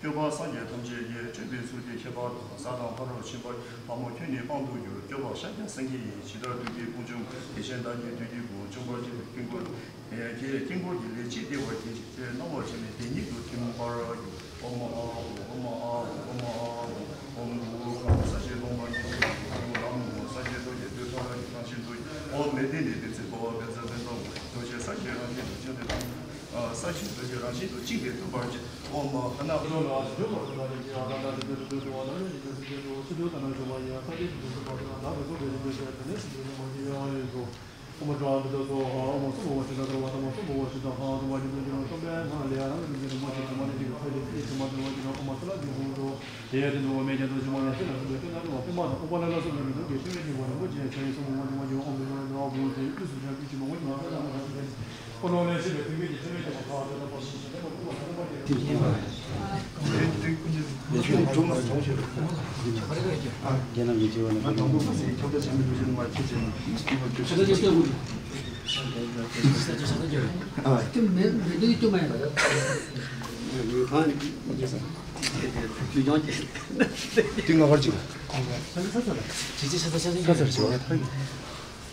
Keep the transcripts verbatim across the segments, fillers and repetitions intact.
སྐྱོབ་པ་སངས་རྒྱས་ཐམས་ཅད་ཀྱི། སྤྱོད་པའི་ཚུལ་གྱིས་ཁྱད་པར་དུ། ས་དང་ཕ་རོལ་ཕྱིན་པ་ཡི། ལྷ་མོ་ཁྱོད་ནི་དཔང་དུ་གྱུར། སྐྱོབ་པ་ཤཱཀྱ་སེང་གེ་ཡིས། ཇི་ལྟར་བདུད་ཀྱི་དཔུང་འཇོམས། དེ་བཞིན་བདག་ཉིད་བདུད་ཀྱི་དཔུང་འཇོམས་པར་བྱེད། དཀྱིལ་འཁོར་དེ་ཡི་དཀྱིལ་འཁོར་གྱི་ལས་ཅི་བདེ་བ་དེ་བཞིན་ཏེ། སྣང་བ་ཆེན་པོས་དེ་ཉིད་དུ་ཐིམ་པར་འགྱུར། ཨོཾ་ཨཱཿཧཱུྃ། ཨོཾ་ཨཱཿཧཱུྃ། ཨོཾ་ཨཱཿཧཱུྃ། ཨོཾ་གུ་རུ་ཁམས་ས་གཞི་སྟོང་པ་ཉིད་དུ་གྱུར། ཨོཾ་ལྷ་མོ་ས་གཞི་རྡོ་རྗེ་རྡུལ་ཕྲ་རབ་ཀྱི་རང་བཞིན་དུ། ཨོཾ་མེ་ཏི་ནི་བདུད་རྩི་ལྟ་བུ་བཛྲ་སུ་དང་། རྡོ་རྗེ་ས་གཞིའི་རང་བཞིན་དུ་བྱོན་ཏེ། ས་གཞི་རྡོ་རྗེ་རང་བཞིན་དུ་བཅིངས་པས་ཐོབ་པར་བྱེད། ཨོཾ་ཨཱཿཧཱུྃ།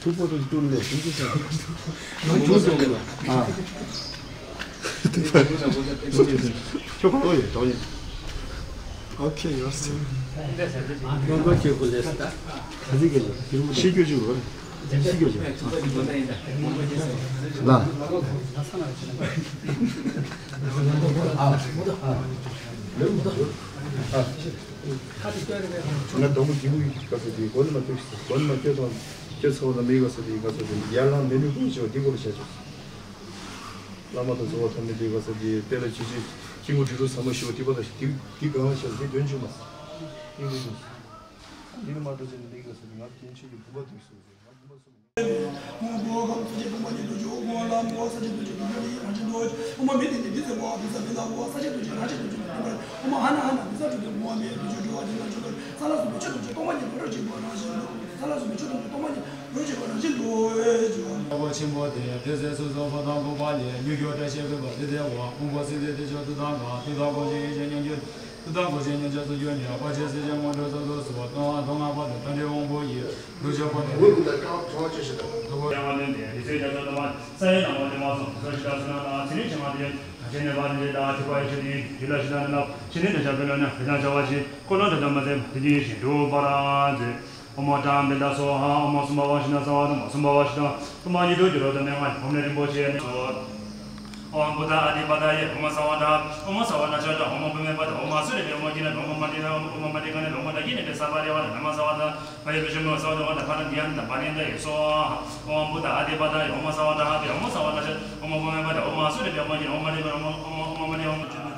ཐུག་པོ་དུ་བཏུལ་ནས་ཐུག་ཅི་ཟེར། ལོ་ཆུང་སོང་གི་ལ། ཨ། ཁྱོད་ཁོ་ཡོད་དོ་ཡིན། ཨོ་ཁེ་ཡོད་སྲིད། ང་གོ་ཁྱོད་ཁོ་ལས་སད། ད་ཟི་གེ་ལ་ཤི་རྒྱུ་ཅིག་ཡོད། ཤི་རྒྱུ་ཅིག་ལ། ང་དང་པོ་རྒྱུ་ཡི་ག་ཚོད་དེ་གོ་ནི་མ་ཐུག་ཤི་གོ་ནི་མ་ཁྱོད་དང་ཁྱོད་ཚོ་ལ་མི་ག་ཚོད་དེ་ག་ཚོད་དེ་ཡར་ལངས་མི་ནུས་པོ་ཞིག་འདི་གོ་ལ་བྱ་ཆོག་བླ་མ་དང་གསོལ་བ་ཐ་མའི་དེ་ག་ཚོད་དེ་དེ་ལ་ཆུ་ཆུ་ཁྱི་མོ་དྲི་རུ་ཟ་མ་ཞུ་དེ་པ་ལ་དེ་དེ་གང་ལ་བྱ་དེ་དོན་ཆུ་མ་ཨིན་ལུ་ཏུ་ཨིན་མ་ཏུ་ཅན་དེ་ག་ཚོད་དེ་ང་རྒན་ཆོས་ཀྱི་བུམ་པ་དུ་སོང་ཟེར་ང་བུམ་པ་སོང་། དངོས་པོ་ཁམས་སངས་རྒྱས་སྟོང་པ་ཉིད་དུ་འཇོག །ཨོཾ་ལྷ་མོ་སངས་རྒྱས་རྡོ་རྗེ་རྡུལ་ཕྲ་རེ་ཡི་རང་བཞིན་དུ། ཨོཾ་མེ་ཏི་ནི་བདུད་རྩི་ལྟ་བུ་བཛྲ་སུ་དང་། སངས་རྒྱས་རྡོ་རྗེ་རང་བཞིན་དུ་བྱོན་པའི་ཐིམ་པར། ཨོཾ་ཧ་ན་ཧ་ན་བཛྲ་ཏུ་ཏུ། ཨོཾ་མེ་རྡོ་རྗེ་འགྲོ་བ་ཀུན་ལ་འཇུག་པར། ས་ལ་སོགས་པའི་ཆོས་ཐམས་ཅད་སྟོང་པ་ཉིད་དུ་རང་གྲོལ་བྱེད་པའི་རང་བཞིན་དུ། ས་ལ་སོགས་པའི་ཆོས་ཐམས་ཅད་སྟོང་པ་ཉིད་དུ་རང་གྲོལ་བྱེད་པའི་རང་བཞིན་དུ་འཇོག་པ། ཆེན་པོ་དེ་ཡང་དེ་ཚེ་སོ་སོའི་ཕོ་དང་པོ་པ་ལས་མྱུ་གུ་བཀྲ་ཤིས་པའི་བ་དེ་དེ་བ་ཕུང་པོ་སྲིད་རྩེའི་དེ་ཆོས་དུ་དང་གང་དུ་དང་གོ་ཞིང་ཡེ་ཤེས་མཉམ་གྱུར། དུ་དང་གོ་ཞིང་མཉམ་གཞག་སུ་གྱུར་ནས་དཔའ་ཆེན་སྲས་ཆེན་མངོན་སྤྲུལ་ཚོགས་སུ་སོགས་སྟོང་བ་སྟོང་ལྔ་པ་དང་མཐའ་འདྲེ་དབང་པོ་ཡི་རྡོ་རྗེ་པོ་དེ། ཨོཾ་བུདྡྷ་ཨ་ཏི་པ་ཏ་ཡེ། ཨོཾ་སརྦ་ནཱ་ཤ་ཏ། ཨོཾ་སརྦ་ནཱ་ཤ་ཏ། ཨོཾ་པུ་མེ་པ་ཏ། ཨོཾ་ཨ་སུ་རེ་པེ། ཨོཾ་ཀི་ན་ཏ། ཨོཾ་མ་ཏི་ན། ཨོཾ་མ་ཏི་ཀ་ན། ཨོཾ་ཏ་ཀི་ན་ཏེ། ས་བ་རེ་བ་ཏ། ན་མ་ས་བ་ཏ། བ་ཡེ་པེ་ཤ་མེ་བ་ས་བ་ཏ། ཨོཾ་ཏ་ཕ་ཏ་དི་ཡ་ན་ཏ། བ་ནི་ཏ་ཡེ་སྭཱ་ཧཱ། ཨོཾ་བུདྡྷ་ཨ་ཏི་པ་ཏ་ཡེ། ཨོཾ་སརྦ་ནཱ་ཤ་ཏ། ཨོཾ་སརྦ་ནཱ་ཤ་ཏ། ཨོཾ་པུ་མེ་པ་ཏ། ཨོཾ་ཨ་སུ་རེ་པེ། ཨོཾ་ཀི་ན། ཨོཾ་མ་ཏི་ཀ་ན། ཨོཾ་མ་ཏི་ཀ་ན།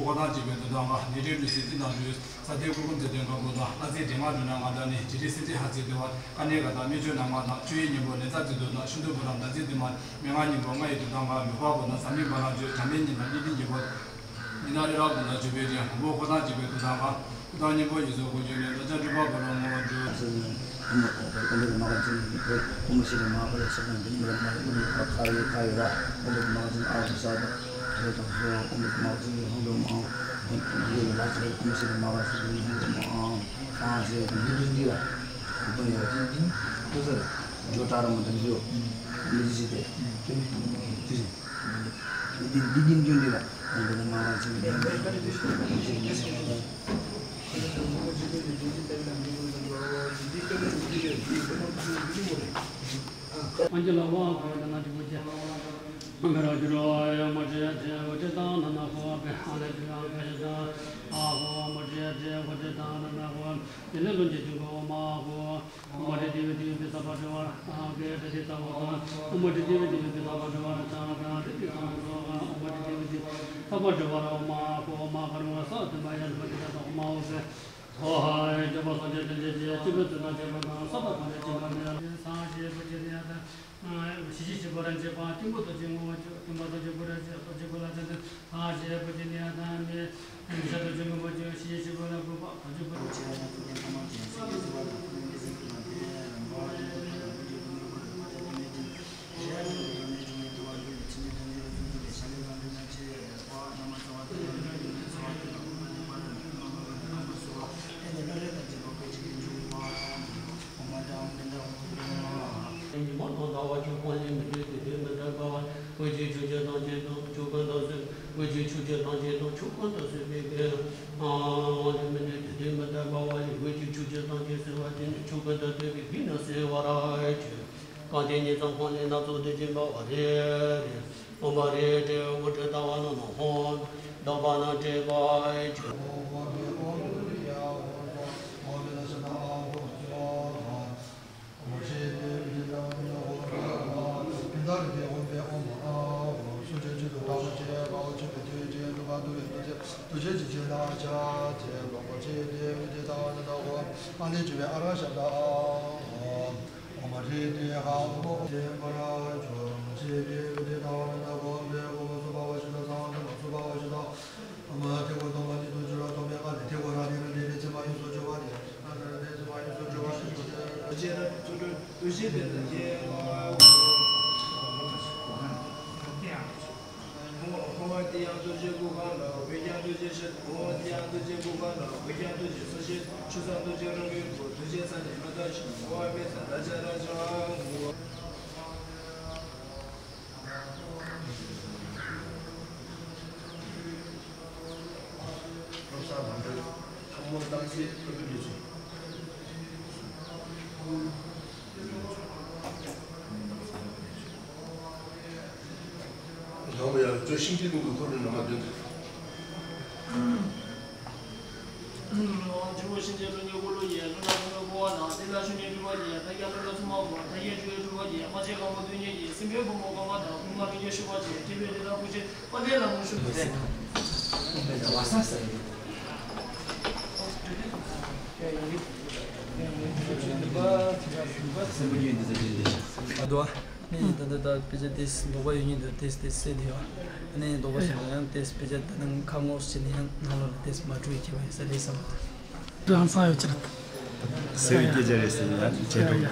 ཁོ་དང་གཅིག་པའི་དུས་དང་ང་ནད་རིགས་ནུས་ཚད་ཏིལ་དང་འབྲུ་ས་ཏེ་ཀུ་ཀུ་མཛེས་ལྡན་ཁ་ལོ་དང་ལྷ་རྩེ་འདྲེ་ང་འདྲེ་ནག་དང་ནི་ཇི་རི་སི་ཏི་ཧ་ཚེ་དེ་བ་ཀ་ནེ་ག་དང་སྨན་བཅོས་ནང་ང་དང་བཅུ་ཡི་ཉིན་པོ་ནེ་ཚ་ཚེ་དུ་དང་ཤིན་ཏུ་བུ་རམ་ཟླ་ཚེ་དེ་མ་མི་ང་ཉིན་པོ་ལྔ་ཡི་དུས་དང་ང་ལུ་པ་བོ་ན་ས་མི་བ་ལ་བཅོས་བྱ་མེད་ཉིན་དང་ཉི་ཏི་ཉིན་པོ་ཉི་ན་རི་ར་བོ་ན་བཅོས་པའི་རིང་ཧོ་ཁོ་དང་གཅིག་པའི་དུས་དང་ང་ཀུ་དང་ཉིན་པོ་ཡི་ཟོ་གོ་ཇོ་ནེ་ལོ་ཅ་གྲུ་པ་བོ་ར་མོ་བ་འགྲོ། ཨང་ཅི་ལ་བ་གོ་ན་ཅི་གོ་ཅི། མ་ར་ཅི་རོ་ཡ་མ་ཅི་ཡ་ཅི་གོ་ཅི་དང་ན་ན་ཧོ་བེ་ཨ་ལ་ཅི་ར་ག་ཅི་དང་ཨ་ཧོ་མ་ཅི་ཡ་ཅི་གོ་ཅི་དང་ན་ན་ཧོ། དེ་ལས་ལོན་ཅི་ཅི་གོ་མ་ཧོ། ཨོ་མ་རི་དེ་བི་དེ་བི་ས་པ་དྲི་བ་ར་གེ་དྲི་དེ་ས་བ་ག། ཨོ་མ་རི་དེ་བི་དེ་བི་ས་པ་དྲི་བ་ར་ཅ་ག་དྲི་དེ་ས་བ་ག། ཨོ་མ་རི་དེ་བི་དེ་ས་པ་དྲི་བ་ར་ཨོ་མ་ཧོ་མ་ག་རུ་བ་ས་དེ་མ་ཡ་རི་བ་དེ་ས་ཨོ་མ་ཧོ་སེ། ཧོ་ཧ་ཡ་ཇོ་བ་སོ་ཇེ་དེ་ཇེ་ཇེ་ཅི་བི་ཙུ་ན་ཇེ་བ་དང་ས་པ་ག་རེ་ཅི་མ་ནེ་ས་ཞེ་བུ་ཇེ་དེ་ཡ་ད། ཞི་ཞི་ཞི་བོ་ར་ཇེ་པ་ཏིང་པོ་ཏོ་ཇེ་ངོ་བ་ཇོ་ཏིང་པ་ཏོ་ཇེ་བུ་ར་ཇེ་ཏོ་ཇེ་བུ་ལ་ཇེ་དེ། ཨ་ཞེ་བུ་ཇེ་ནེ་ཡ་ད་མེ། ཞི་ཞི་ཏོ་ཇེ་ངོ་བ་ཇོ་ཞི་ཞི་ཞི་བོ་ར་བུ་པ་ཏོ་ཇེ་བུ། ཉི་མ་དང་ཟླ་བ་ཆོས་འཁོར་ལས་མི་འདོད་དེ་དུས་མི་འདོད་པ་བ། བོད་ཀྱི་ཆོས་ཀྱི་སྟོང་ཆེན་དང་ཆོས་ཀྱི་སྟོང་ཆེན། བོད་ཀྱི་ཆོས་ཀྱི་སྟོང་ཆེན་དང་ཆོས་ཀྱི་སྟོང་ཆེན་མི་འདོད། ཨ་ལས་མི་འདོད་དེ་དུས་མི་འདོད་པ་བ་ཡི། བོད་ཀྱི་ཆོས་ཀྱི་སྟོང་ཆེན་ཟེར་བ་དེ་ནི་ཆོས་ཀྱི་སྟོང་ཆེན་གྱི་བི་ན་ཟེར་བ་ར་ཆོས། གང་དེ་ཉིད་ཙམ་ཁོང་ལས་སྣ་ཚོགས་དུས་ཆེན་པ་བ་རེ་རེ། ཨོ་མ་རེ་ཏྲེ་ཨོ་ཏྲེ་ཏ་བ་ན་ན་ཧོ། ལྡོག་པ་ན་ཏྲེ་པ་ཨེ་ཆོས། ལྷ་མོ་ཡང་ཅོ་ཤིང་ཅི་ལུང་གི་འཁོར་ལོ་ནང་ལ་འདོན་ཏེ། ཇོ་བོ་གཤིན་རྗེ་ཀླུ་གཉན་ཀླུ་ཡིས་ཀླུ་ནག་ཚོམ་པའི་ཕོ་བ་དང་། ཏི་ལ་ཤུ་ནི་སྤྲུལ་པ་ཡིས་ད་རྒྱ་ཀླུ་ནག་ཚོམ་པ་བོར། ད་རྒྱ་ཇོ་བོའི་སྤྲུལ་པ་ཡིས་རྨ་བྱའི་སྒང་པོ་སྟོད་ཉིད་ཀྱི་སྲིན་པོའི་བུ་མོ་ཀརྨ་དང་། ཀུན་དགའ་གླིང་རྒྱལ་བཞུགས་པ་བཅས་ཏི་པའི་རི་དྭགས་སྐུ་ཆེན་དཔལ་ལྡན་ལྷ་མོ་བཞུགས་པའི་སྲས། ཨ་དོ། ནས་ད་ད་ད་དཔེ་ཆ་དེ་ཟློག་པ་ཡོད་ཉིད་དུ་དེ་དེ་སེ་དེ་ཡོད། ནས་དོག་པ་ཞིག་ལ་ཡང་དེ་དཔེ་ཆ་དེ་ནང་ཁ་ངོ་སུ་བྱས་ནས་ཡང་ནང་ལོགས་ལ་དེ་མ་འགྲོ་ཡི་ཁྱད་པར་ཡོད་ས་རེད་བསམ། རང་སང་ཡོད་ཅི་རེད། སེ་བའི་སྐད་ཆ་རེད་ཟེར་ཡང་བྱེད་འགྲོ་གི་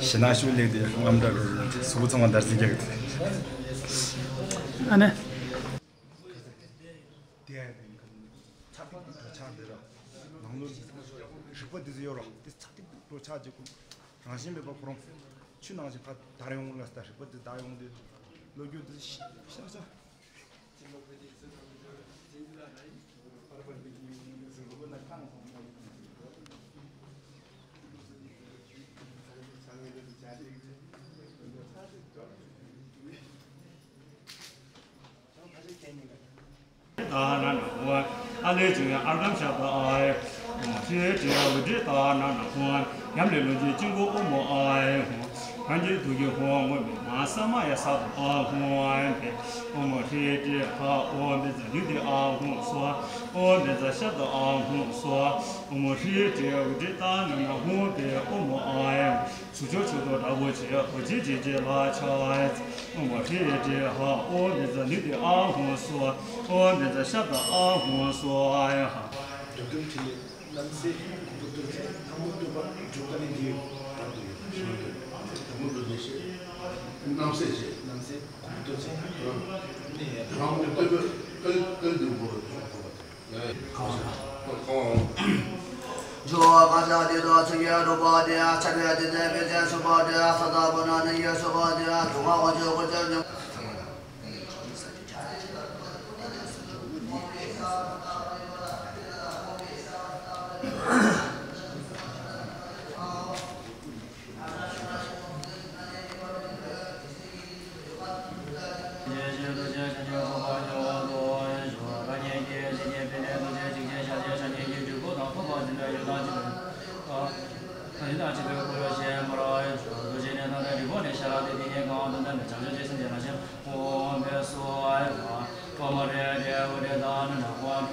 ཞེ་ན་ཤུགས་ལེགས་དེ་རྔམ་འདྲ་རེད། གཟུགས་པོ་ཚང་མ་འདར་སིག་རྒྱག་གི་འདུག་ཨ་ནི། དེ་ཡང་དེ་ཁ་ཚ་པིག་ཏུ་འགྲོ་ཆགས་འདི་ར། ནང་ལོགས་རིག་པ་འདི་ཚོ་ཡོད་ར། དེ་ཚ་པིག་ཏུ་འགྲོ་ཆགས་ཀྱི་ཁུ། རང་བཞིན་མེད་པ་ཁོ་རང་། ཆུ་ནང་བཞིན་ཕར་དར་ཡོང་ལ་ས་རིག་པ་འདི་དར་ཡོང་དུས། བློ་རྒྱུ་འདི་ཤ་ཤ་ཤ། ཨ་ན་ན་ཧོ། ཨ་ལས་བྱུང་བའི་ཨརྒྷཾ་ཤ་ཏ་ཨ་ཡེ་ཧོ། ཧྲཱིཿ་ཏྲེ་ཨུ་ཏྲེ་ཏ་ན་ན་ཧོ། ཉམས་ལེན་ལུགས་ཀྱི་དཀྱིལ་འཁོར་ཨོཾ་ཨ་ཡེ་ཧོ། རང་རྒྱལ་ཐུགས་ཀྱི་ཧོ། དངོས་མེད་མ་ས་མ་ཡ་ས་ཏ་ཨ་ཧོ་ཨ་ཡེ་ཧོ། ཨོཾ་ཧྲཱིཿ་ཏྲེ་ཧ། ཨོཾ་བཛྲ་ནཱི་ཏེ་ཨ་ཧོ་སྭཱ་ཧཱ། ཨོཾ་བཛྲ་ཤ་ཏ་ཨ་ཧོ་སྭཱ་ཧཱ། ཨོཾ་ཧྲཱིཿ་ཏྲེ་ཨུ་ཏྲེ་ཏ་ན་ན་ཧོ་ཏེ་ཨོཾ་ཨ་ཡེ་ཧོ། ཚུར་ཕྱོགས་མཆོག་ཏུ་དྲག་པོ་ཆེ། རྡོ་རྗེ་འཇིགས་བྱེད་ལ་ཕྱག་འཚལ། ཨོཾ་ཧྲཱིཿ་ཏྲེ་ཧ། ཨོཾ་བཛྲ་ནཱི་ཏེ་ཨ་ཧོ་སྭཱ་ཧཱ། ཨོཾ་བཛྲ་ཤ་ཏ་ཨ་ཧོ་སྭཱ་ཧཱ། སྒྲ་དོན་ཕྲིན་ལས་རྣམ་གསལ་གུ་རུ་ཏོལ་ཆེན་ཐལ་མོ་སྟོན་པ་འབྲུག་པ་ནི་འདིའི་བར་དུ་ཡོད། ཐལ་མོ་སྒྲོན་མེ་ཞེས། རྣམ་གསལ་ཞེས། རྣམ་གསལ་གུ་རུ་ཏོལ་ཆེན་ནི་ཐལ་མོ་སྟོན་པའི་སྐལ་སྐལ་དུ་འབོར་བ་དང་། འཇུག་པ་གང་ཞིག་འདི་དང་མཚན་ཉིད་གྲུབ་པ་དེ། ཡང་ཆགས་པའི་རྒྱུ་མཚན་ཕལ་ཆེར་གསུངས་པ་དེ། ས་དང་པོ་ན་ནི་ཡོད་གསུངས་པ་དེ། དུག་ལྔ་དབང་ཕྱུག་དཀོན་མཆོག་ཉིད། ཨ་ལས་བྱུང་བའི་ཨརྒྷཾ་ཤ་ཏ་ཨ་ཡེ་ཧོ། ཨོཾ་ཧྲཱིཿ་ཏྲེ་ཨུ་ཏྲེ་ཏ་ན་ན་ཧོ།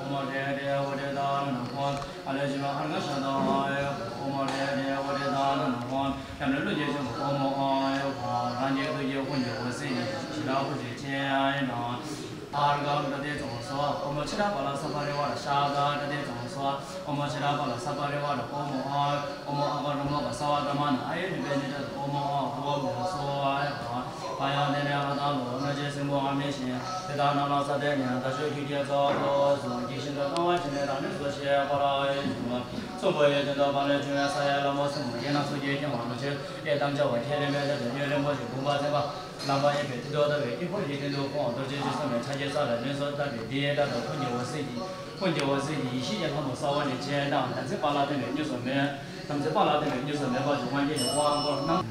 ཨོཾ་ཧྲཱིཿ་ཏྲེ་ཨུ་ཏྲེ་ཏ་ན་ན་ཧོ། ཨ་ལས་བྱུང་བའི་ཨརྒྷཾ་ཤ་ཏ་ཨ་ཡེ་ཧོ། ཨོཾ་ཧྲཱིཿ་ཏྲེ་ཨུ་ཏྲེ་ཏ་ན་ན་ཧོ། ཉམས་ལེན་ལུགས་ཀྱི་ཆེན་པོ་ཨོཾ་ཨ་ཡེ་ཧོ། རང་རྒྱལ་ཐུགས་ཀྱི་དབང་གིས་འོད་གསལ་ཡེ་ཤེས་ཞི་དྲག་ཕུར་བཅས་སྤྱན་དྲངས། ཨརྒྷཾ་པྲ་ཏཱིཙྪ་སྭཱ་ཧཱ། ཨོཾ་ཕྱི་དྲག་པ་ལ་ས་པ་རི་ཝཱ་ར་ཤ་ཏ་པྲ་ཏཱིཙྪ་སྭཱ་ཧཱ། ཨོཾ་ཕྱི་དྲག་པ་ལ་ས་པ་རི་ཝཱ་ར་ཨོཾ་ཨ་ཡེ། ཨོཾ་ཨ་ག་རུ་མ་ག་ས་ཝ་ཏ་མ་ན་ཨ་ཡེ་ནི་པེ་ནི་ཏ་ཨོཾ་ཨ་ཧོ་སྭཱ་ཧཱ། ཨ་ཡང་དེ་ནས་ཨ་ཏ་ལོ་གནོད་བྱེད་སྲིན་པོ་ཨ་མི་ཤི་དེ་དག་རྣམས་ལ་ས་དེ་ནས་དལ་འབྱོར་རྒྱུད་ཀྱི་རྩ་བ་ལོགས་སུ་འགྱེད་བཞིན་དུ་གཏང་བ་བྱས་ནས་རང་གནས་སུ་གཤེགས་པར་ཞུ། གསུངས་པ་ཡི་དོན་དུ་བག་ལེབ་བྱུང་བའི་ས་ཡི་ལྷ་མོ་སྲིན་མོ་རྒྱལ་ནག་སོགས་ཀྱིས་ཁྱབ་པར་མ་ཆོད་དེ་དམ་བཅའ་བ་ཁས་ལེན་པའི་ཚེ་དུས་རྒྱུན་རིན་པོ་ཆེ་དགོངས་པ་ཚིམ་པ་ལམ་པ་ཡིན་པས་ཐུགས་རྟོག་ལྟ་བའི་དཀྱིལ་འཁོར་གྱི་སྟེང་དུ་ཁོང་རྡོ་རྗེ་བཅུ་གསུམ་པའི་ཕྱག་རྒྱའི་ས་ལ་ལན་གསུམ་བཏབ་པས་འདིའི་སྒྲ་དང་ཀུན་གྱི་འོད་ཟེར་གྱིས་ཀུན་གྱི་འོད་ཟེར་གྱིས་ཡེ་ཤེས་ཀྱི་ལྷ་མོ་ས་བོན་ནས་སྤྱན་དྲངས། དམ་ཚིག་པ་ལ་བརྟེན་པའི་གཉུག་སུ་མེད། དམ་ཚིག་པ་ལ་བརྟེན་པའི་གཉུག་སུ་མེད་པ་ཞུ་དབང་གི་ནི་དབང་བསྐུར་གནང་།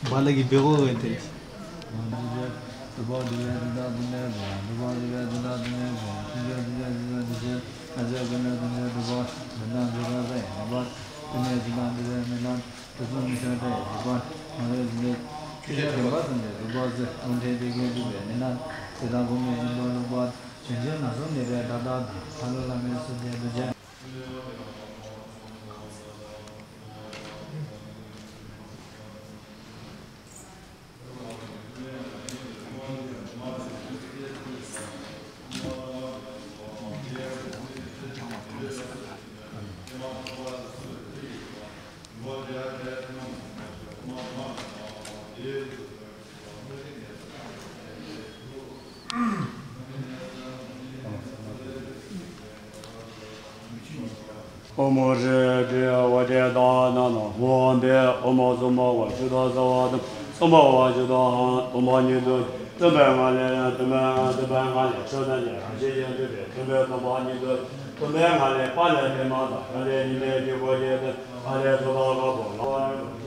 བ་ལ་གི་བེ་གོ་གི་དེ། ཨོཾ་ཧྲཱིཿ་ཏྲེ་ཨུ་ཏྲེ་ཏ་ན་ན་ཧོ་འདི། ཨོཾ་སྭ་མ་ཝ་ཤུདྡྷ་སྭ་ཝ་དྷཱུ་སྭ་མ་ཝ་ཤུདྡྷ་ཨཱཿཧཱུྃ། སྟོང་པ་ཉིད་དུ་སྟོན་པའི་ངང་ལས་སྟོན་པའི་ངང་སྟོན་པའི་ངང་ལས་ཆོས་ཐམས་ཅད་རང་བཞིན་གྱིས་སྟོན་པའི་སྟོང་པ་ཉིད་དུ་སྟོན་པའི་ངང་ལས་དཔག་ལས་མེད་མ་ཐག་རང་ལས་ཉིད་མེད་ཀྱི་སྒོ་ནས་སྟོན། ཨ་ལས་ཚོགས་བདག་དཀར་པོ་ལ།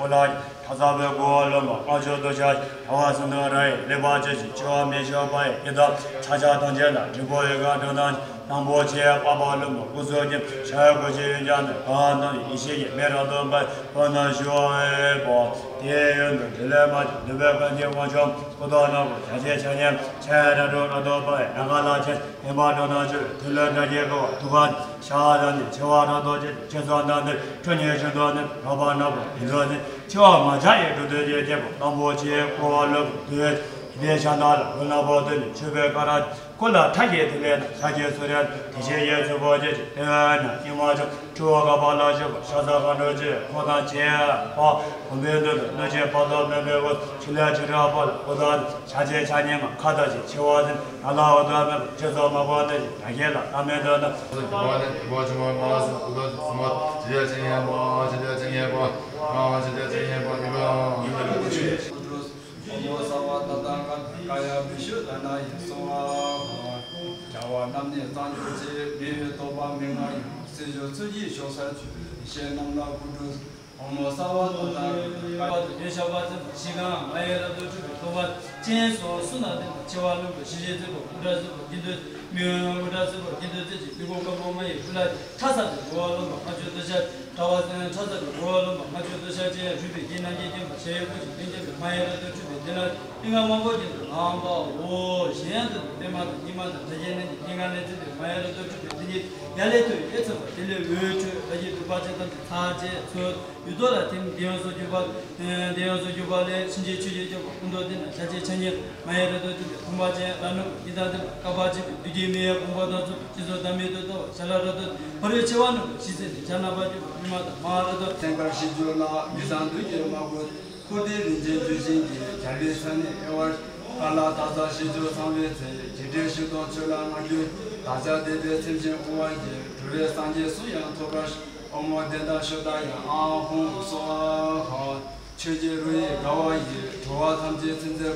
ཁོ་ལ་ཁྲག་འཛག་པའི་སྒོ་རློན་པ་དཀར་ཕྱོགས་དུ་ཤར། བྱ་བ་སྲིན་མོ་ར་ཡི་ལེགས་པར་བཅོས་ཤིང་འཆི་བ་མི་ཤོག་པ་ཡི་ཡི་དམ་ཕྱག་རྒྱ་ཐམས་ཅད་ལ་འབྲས་བུ་ཡི་ག་འགྲོ་དང་། དང་པོ་ཆེ་པགས་པ་རློན་པ་སྐུ་གསུམ་གྱི་ཤ་ཡི་གོ་ཆེ་ཡོན་ཀྱང་ནི་གང་དང་ཡེ་ཤེས་ཀྱི་མེ་རབ་ཏུ་འབར་བ་ན་ཞུ་བ་ཡོད་པ། དེའི་ཡོན་དུ་འབྲེལ་ལས་མ་བྱུང་ནུས་པའི་གང་ཅི་དབང་ཕྱུག་སྐུ་མདོག་ནག་པོ་ཞལ་ཆེ་ཕྱག་སྙན་ཆེ་ར་སྒྲོ་ར་དོ་པ་ཡི་ཡང་ག་ལ་ཆེ་ཡིན་པ་འགྲོ་ན་ཆེ་བའི་ཐུགས་ལ་དགྲ་བགེགས་འཁོར་བ་དུག་ཁ་ཤ་དང་ནི་ཆེ་བ་ར་དོ་ཆེ་ཆེ་སོང་དང་ནི་ཁྲོ་གཉེར་ཤིན་ཏུ་ནི་རོ་པ་ནག་པོ་ཡིན་ལོ་ནི་ཆེ་བ་མ་ཆགས་ཡི་འགྲོ་དོན་ཆེ་ཆེ་པོ་དང་པོ་ཆེ་འཁོར་བ་ལོ་དུས་ཡི་དེ་ཤ་ནག་ལ་འོད་ནག་པོ་དོན་ནི་ཆོས་པའི་ཀ་ར། སྐུ་ལ་ཁྲ་ཞལ་དེ་ལས་ན་ཤཱཀྱའི་སུ་རེད། དེ་བཞིན་གཡས་སུ་འཕོ་བྱེད་ཅིང་དེ་བས་ན་སྙིགས་མ་བྱང་། སྤྲུལ་པ་བསྐལ་པ་ལ་བཞུགས་པ་ཤ་ཟ་མཁའ་འགྲོ་ཆེ་འཁོར་དང་བཅས་པ། བུམ་པའི་མདུན་དུ་གནོད་སྦྱིན་དཔའ་བདུད་མུན་པའི་དབུས། ཕྱི་ལས་བྱེ་བྲག་པ་ལ་སྐུ་དང་ལྡན། ཕྱག་རྒྱའི་ཕྱག་གཉིས་མ་ཁ་དག་ཅིང་མཆེ་བ་གཟན། ན་ལ་འུ་དུམ་མེད་པ་སྤྱི་གཙུག་དམར་པོ་ལྡན་ཞིང་། ཡ་གྱལ་ལ་ལྷ་མིག་ཏོ་དང་། ཨོ་མོ་སརྦ་ཏ་ཏ་ཀ་ཡ་བི་ཤུདྡྷ་ནཱ་ཡེ་སྭཱ་ཧཱ། རྒྱལ་བ་རྣམས་ནི་གཙང་སྦྱོར་ཆེ། མི་ཡི་རྟོག་པ་མི་མངའ་ཡང་། སྲིད་ཞུ་ཚུལ་གྱིས་ཕྱོགས་སར་བཅུག་ཡེ་ཤེས་རྣམས་ལ་སྐུ་སྤྲུལ། ཨོ་མོ་སརྦ་ཏ་ཏ་ཀ་ཡ་བི་ཤུདྡྷ་ནཱ་ཡེ་སྭཱ་ཧཱ། ཞི་ཁང་མ་ཡི་རབ་ཏུ་སྤྲུལ་པའི་སྟོན་པ་སྤྱན་སོགས་གསུམ་ལ་བརྟེན་པ། མཆེ་བ་རློན་པ་ཞི་བྱེད་རྩེ་མོ་དབུ་སྐྲ་སེར་པོ་དགེ་འདུན། མིའུ་དབུ་སྐྲ་སེར་པོ་དགེ་འདུན་རྩེ་གཅིག་ལུས་ཁམས་དཀར་པོ་མ་ཡི་དབུ་ལ། ཁྲ་ཟ་བའི་མགོ་བ་རློན་པ་ལྔ་བཅུ་ཏོག་ཤར། དྲ་བ་ཁྲ་ཟ་བའི་མགོ་བ་རློན་པ་ལྔ་བཅུ་ཏོག་ཤར་ཅན། རུས་པའི་རྒྱན་རྣམས་ཀྱིས་བརྒྱན་པ་ཞབས་གཡས་སྐུ་མཆེད་སྟེང་བརྒྱན་པའི་མ་ཡི་རབ་ཏུ་སྤྲུལ་པའི་གདན་ལ་ཏིང་ངེ་འཛིན་དམར་པོ་བརྒྱན་དུ་བླངས་པའོ། གཞན་དུ་པདྨ་དང་སྙིགས་མ་དང་འདྲ་རྒྱན་རྣམས་ཀྱི་རྒྱན་གང་ལས་མཛད་པའི་མ་ཡི་རབ་ཏུ་སྤྲུལ་པའི་གདན་གྱི་ཡ་ལས་ཐོན་ཡས་ཚན་པ་དེ་ལས་འོད་འཕྲོས། ལྷ་བརྒྱུད་གདུག་པ་ཅན་ཐམས་ཅད་ཚར་བཅད་ཚུལ། ཡུལ་དུ་ལ་ཐིམ། གདན་ཡོངས་སུ་གྱུར་པ། གདན་ཡོངས་སུ་གྱུར་པ་ལས་གཤིན་རྗེ་ཆོས་ཀྱི་སྐྱོབ་པ་སྐུ་མདོག་དེ་ན་ཤཱཀྱའི་ཕྱག་གཉིས་མ་ཡི་རབ་ཏུ་སྤྲུལ་པའི་ཕུང་པོ་ཅན་ལ་ནུབ་པ་ཀི་ཏ་དེ་ན་བསྐལ་པ་འཆི་མེད་བདུད་ཀྱི་མེ་ཡི་དཔུང་པ་དང་མཚུངས། སྤྱི་གཙུག་བདག་མེད་དུ་ལྟ་བ་ཞྭ་ལ་རབ་ཏུ་ཕ་རོལ་ཕྱེ་བ་རྣམས་ལ་ཞི་བྱེད་ནི། ཕྱག་རྣམ་པར་སྤྱོད་པ་པདྨ་དང་མ་རབ་ཏུ། སེང་དཀར་ཞི་སྦྱོར་ལ་མི་བཟང་བདུད་ཀྱི་དམག་དཔུང་། འཁོར་འདས་རིམ་བྱོན་བརྒྱུད་བཞིན་གྱི་རྒྱལ་བའི་མཚན་ནི་དབྱེ་བ། ཀ་ལ་ཏ་ཙ་ཞི་སྦྱོར་ཚང་བའི་ཚེ། རྒྱས་འབྲིང་ཞི་སྟོང་ཆོས་ལ་མངའ་བརྒྱུད། བདག་ཅག་འདས་པའི་སེམས་ཅན་དབུལ་བ་ཡི། འགྲོ་བའི་སངས་རྒྱས་སུ་ཡང་ཐོབ་པར་ཤོག་ཨོ་མོ་དེ་ན་ཤོ་ཏ་ཡ་ཨ་ཧུང་སྭཱ་ཧཱ། ཆོས་ཀྱི་རོ་ཡི་དགའ་བ་ཡིས། འགྲོ་བ་ཐམས་ཅད་ཚིམ་མཛད། དུར་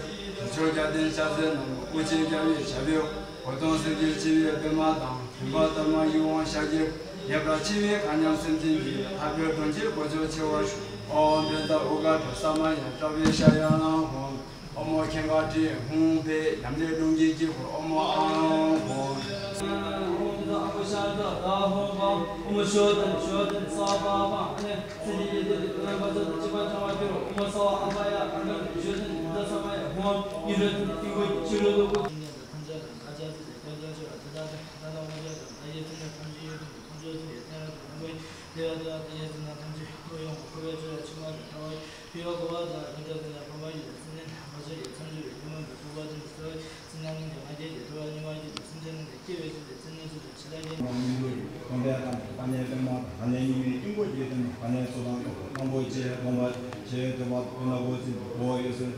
ཁྲོད་རྒྱལ་བསྟན་ཕྱག་འཚལ་ལོ། དབུ་ཅན་རྒྱལ་བའི་ཞབས་པད་འོག་གདོང་སེར་གྱིས་ཕྱེ་བའི་པདྨ་དང་། བུམ་པ་ལྟར་མ་ཡིད་འོང་ཤཱཀྱའི། ཉེ་བར་འཆི་བའི་མཁའ་མཉམ་སེམས་ཅན་གྱི། ལྷག་པའི་གདོན་གྱི་གོ་ཆོད་ཆེ་བར་ཤོག་ཨོཾ་བཛྲ་ཨུ་ཀ་ཏྲ་ས་མ་ཡ་ཏྲ་བི་ཤ་ཡ་ཨ་ཧུང་། ཨོ་མོ་ཁེངས་དཀར་དྲི་ཧཱུྃ་ཕཊ། ཉམས་ལེན་ཀླུང་གི་དཀྱིལ་འཁོར་ཨོ་མོ་ཨ་ཧུང་། དྲི་བ་སེར་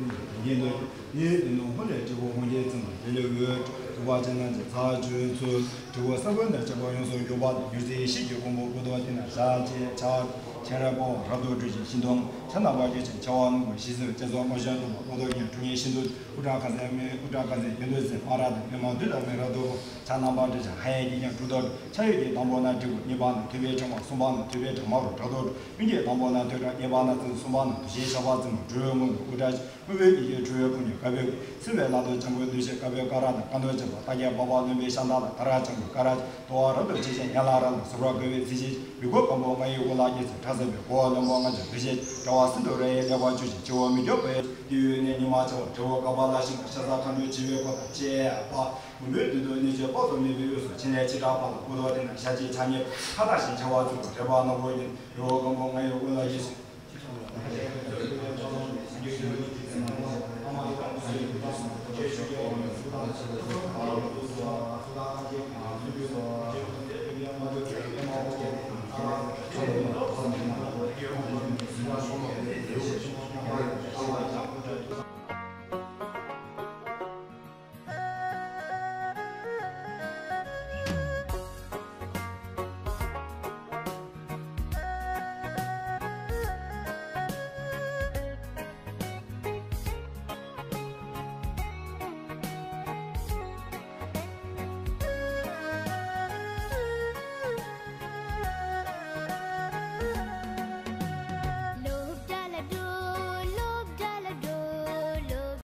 པོའི་ནགས་ཀྱི་ཚལ་པོ་ཡོངས་སུ་འཛིན་པ། དེ་ལས་འོད་འཕྲོས་པ་ཅན་དང་བཅས་པ་ཡོངས་སུ་འགྱུར་བ་དང་། མྱུར་དུ་ཡོངས་སུ་འགྱུར་བ་དང་། དྲི་བ་སེར་པོའི་ནགས་ཀྱི་ཚལ་པོ་ཡོངས་སུ་འགྱུར་བ་དང་། མྱུར་མཛད་ཡེ་ཤེས་ཀྱི་ཀོང་བུ་སྐུ་མདོག་དེ་ན་ཤཱཀྱའི་ཕྱག་ཕྱག་རལ་པ་རབ་ཏུ་བཀྲུས་ཤིང་ཤིན་ཏུ་ཕྱག་རྣམ་པར་བཀྲུས་ཤིང་མཆེ་བ་རློན་པ་ཞི་སོར་ཅན་སོགས་མ་བྱོན་སྟོན་པ་སྐུ་མདོག་ཉིད་ཁྲོ་གཉེར་ཤིན་ཏུ་དབུ་སྐྲ་ཁ་ཟས་མི་དབུ་སྐྲ་ཁ་ཟས་དགེ་འདུན་འཛིན་མ་ར་དང་པདྨ་བདུད་དང་མི་རབ་ཏུ་ཕྱག་རྣམ་པར་བཀྲུས་ཤིང་ཧ་ཡང་གིས་ཀྱང་དྲུག་ཏུ་ཕྱག་གཡས་ཀྱི་དང་པོ་ན་དྲིལ་བུ། གཉིས་པ་ན་ཐོད་པའི་ཕྲེང་བ། གསུམ་པ་ན་ཐོད་པའི་ཕྲེང་བ་རུ་དྲག་ཏུ། གཡོན་གྱི་དང་པོ་ན་ཐོད་ཕྲེང་། གཉིས་པ་ན་བཙུན། གསུམ་པ་ན་དུ་ཞལ་ཞགས་པ་བཙུན་མོ་སྦྲུལ་མོ་ནི་དབུ་སྐྲ། དངོས་པོའི་ཉིད་ཀྱི་ཁྲོ་བོའི་དཔུང་གཉེན་དཀར་པོའི། བསིལ་བའི་ལག་ཏུ་ལྗང་གུའི་མདུང་ཤེལ་དཀར་པོའི་སྐ་རགས་དང་། སྐ་མདོག་ཅན་པ་རྟ་སྐད་འབར་བ་རློན་པའི་ཤ་མདའ་དང་། ད་ར་ལྗང་གུའི་སྐ་རགས་ཀྱི། དོ་ཧ་རབ་ཏུ་ཕྱེ་ཞིང་ཡན་ལག་རལ་དང་ཟུར་པ་བཀལ་བའི་ཚིགས་བཅད་ཀྱིས་ཡུལ་འཁོར་དཀར་པོ་མ་ཡི་དབུ་ལ་སྐྱེས་ཚེ། ཁྲ་ཟ་བའི་མགོ་བ་རློན་པ་ལྔ་བཅུ་དོག་ཤར། དྲ་བ་སིནྡྷུ་ར་ཡི་ཀླད་པ་བཅུ་བཞི། སྤྱི་བོ་མི་བསྐྱོད་པའི་ཡུལ་ནས་ཉི་མ་བྱེ་བ་དྲིལ་བུ་དཀར་པོ་ལ་བཞེངས་པ་ཤ་ཟ་མཁའ་འགྲོའི་བྱེ་བའི་འཁོར་དང་བཅས་པ། བུམ་པའི་མདུན་དུ་གནོད་སྦྱིན་དཔག་ཏུ་མེད་པའི་དབུས་སུ། ཕྱི་ནས་བྱེ་བྲག་པ་ལ་སྐུ་མདོག་དེ་ན་ཤཱཀྱའི་ཕྱག་གཉིས་ཁ་དག་ཞིང་མཆེ་བ་གཙུག་ཏོར་རལ་པ་ནག་པོ་ཡིན། ཡུལ་འཁོར་དཀར་པོ་མ་ཡི་དབུ་ལ་སྐྱེས་ཤིང་།